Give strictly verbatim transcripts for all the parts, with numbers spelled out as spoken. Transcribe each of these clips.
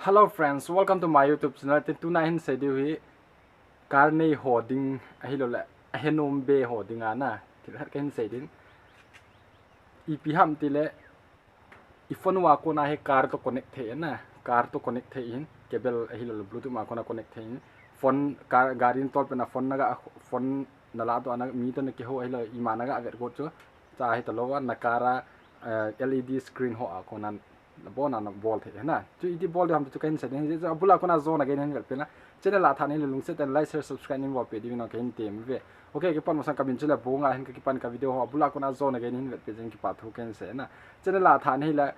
Hello friends, welcome to my YouTube channel. Tin tuna hin sei diu hi car nei ho ding ahilouleh ahenom be ho ding a na thil khat kahin sei ding. Ipi ham tile i phone uva kona hi car to connect thei na, car to connect thei in cable ahilouleh Bluetooth ma kona connect thei in phone car gari in tol pena phone naga phone nala to ana mi to na kiho ahilou ima naga vet got chu cha hi talou a na car a L E D screen ho a kona nabol na nabol thei na. Chu iti bol diu ham ti chu kahin sei ding hi chu abula kona jona gei hin vet pena. Channel a tha nei le lungset tah in like, share, subscribe nei bol pe diu na kahin tem ve. Okay, kipan masang kamin chu le Bonga hin kakipan ka video ho abula kona jona gei hin vet pe jing kipa thu kahin sei na. Channel a tha nei le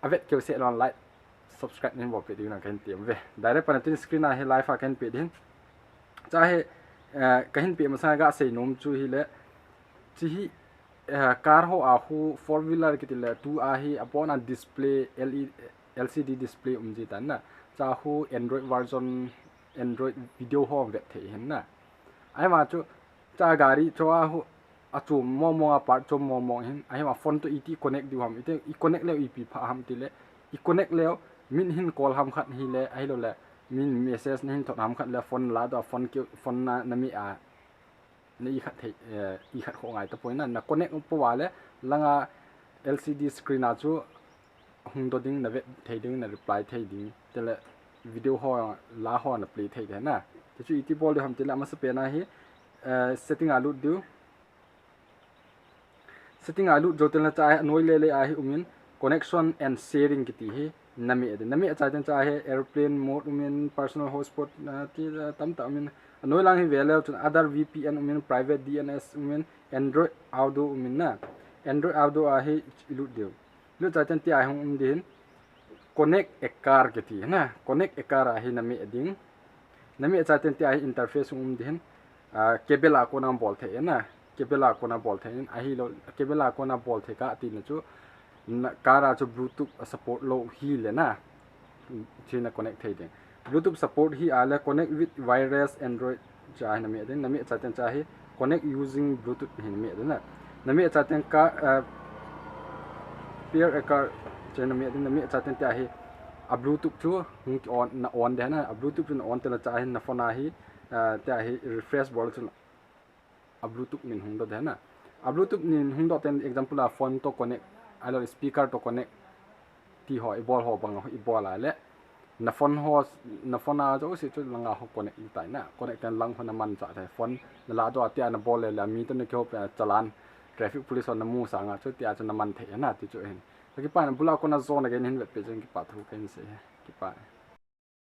avet keu se lon like, subscribe nei bol pe diu na kahin tem ve. Direct pana tin screen a hi live a kahin pe ding. Cha hi kahin pe masang ga sei nom chu hile chi hi car ho a hu four wheeler kiti le tu a hi abona display L E L C D display um ji tan na. Cha hu Android version, Android video ho vet thei hin na. Ahima chu cha gari cho a hu achom mong mong a part chom mong mong hin ahima phone to iti connect diu ham iti i connect leu ipi pha ham tile i connect leu min hin call ham khat hile ahilouleh min message na hin thot ham khat le phone la do phone ki phone na na mi a na i khat thei i khat kho ngai ta poi na na connect po wa le langa L C D screen a chu hung do ding na vet thei ding na reply thei ding tile video ho la ho na play thei de na. Te chu iti bol diu ham tile amasa pena hi setting a lut diu. Setting a lut jou teng le cha hi anoi le le a hi umin connection and sharing kiti hi name ding. Name cha teng cha hi airplane mode umin personal hotspot ti tamtah umin anoi lang hi ve leu chun other V P N umin private D N S umin Android Auto umin na. Android Auto a hi lut diu. Lut cha teng ti a hi hung um ding hin connect a car kiti na. Connect a car a hi name ding. Name cha teng ti a hi interface um ding hin cable a kona bol thei na. Cable a kona bol thei in ahilou cable a kona bol thei ka tina chu car a chu Bluetooth support lou hile na. China connect thei ding. Bluetooth support hi a le connect with wireless Android cha hi name ding. Name cha teng cha hi connect using Bluetooth hi name ding na. Name cha teng ka pair a car cha name ding. Name cha teng ti a hi a Bluetooth chu hung on na on de na. A Bluetooth chu na on teng le cha hi na phone a hi ti a hi refresh bol chu a Bluetooth min hung do de na. A Bluetooth min hung do teng example a phone to connect ahilou speaker to connect ti ho i bol ho bang i bol a le na phone ho na phone a jo si chu langa ho connect i tai na. Connect teng lang ho na man cha thei phone na la do a ti a na bol le le mi to na kiho pe challan traffic police ho na mu sanga chu ti a chu na man thei na ti chu hin. Kipa na bula kona jona gei hin vet pe jing kipa thu kahin sei kipa.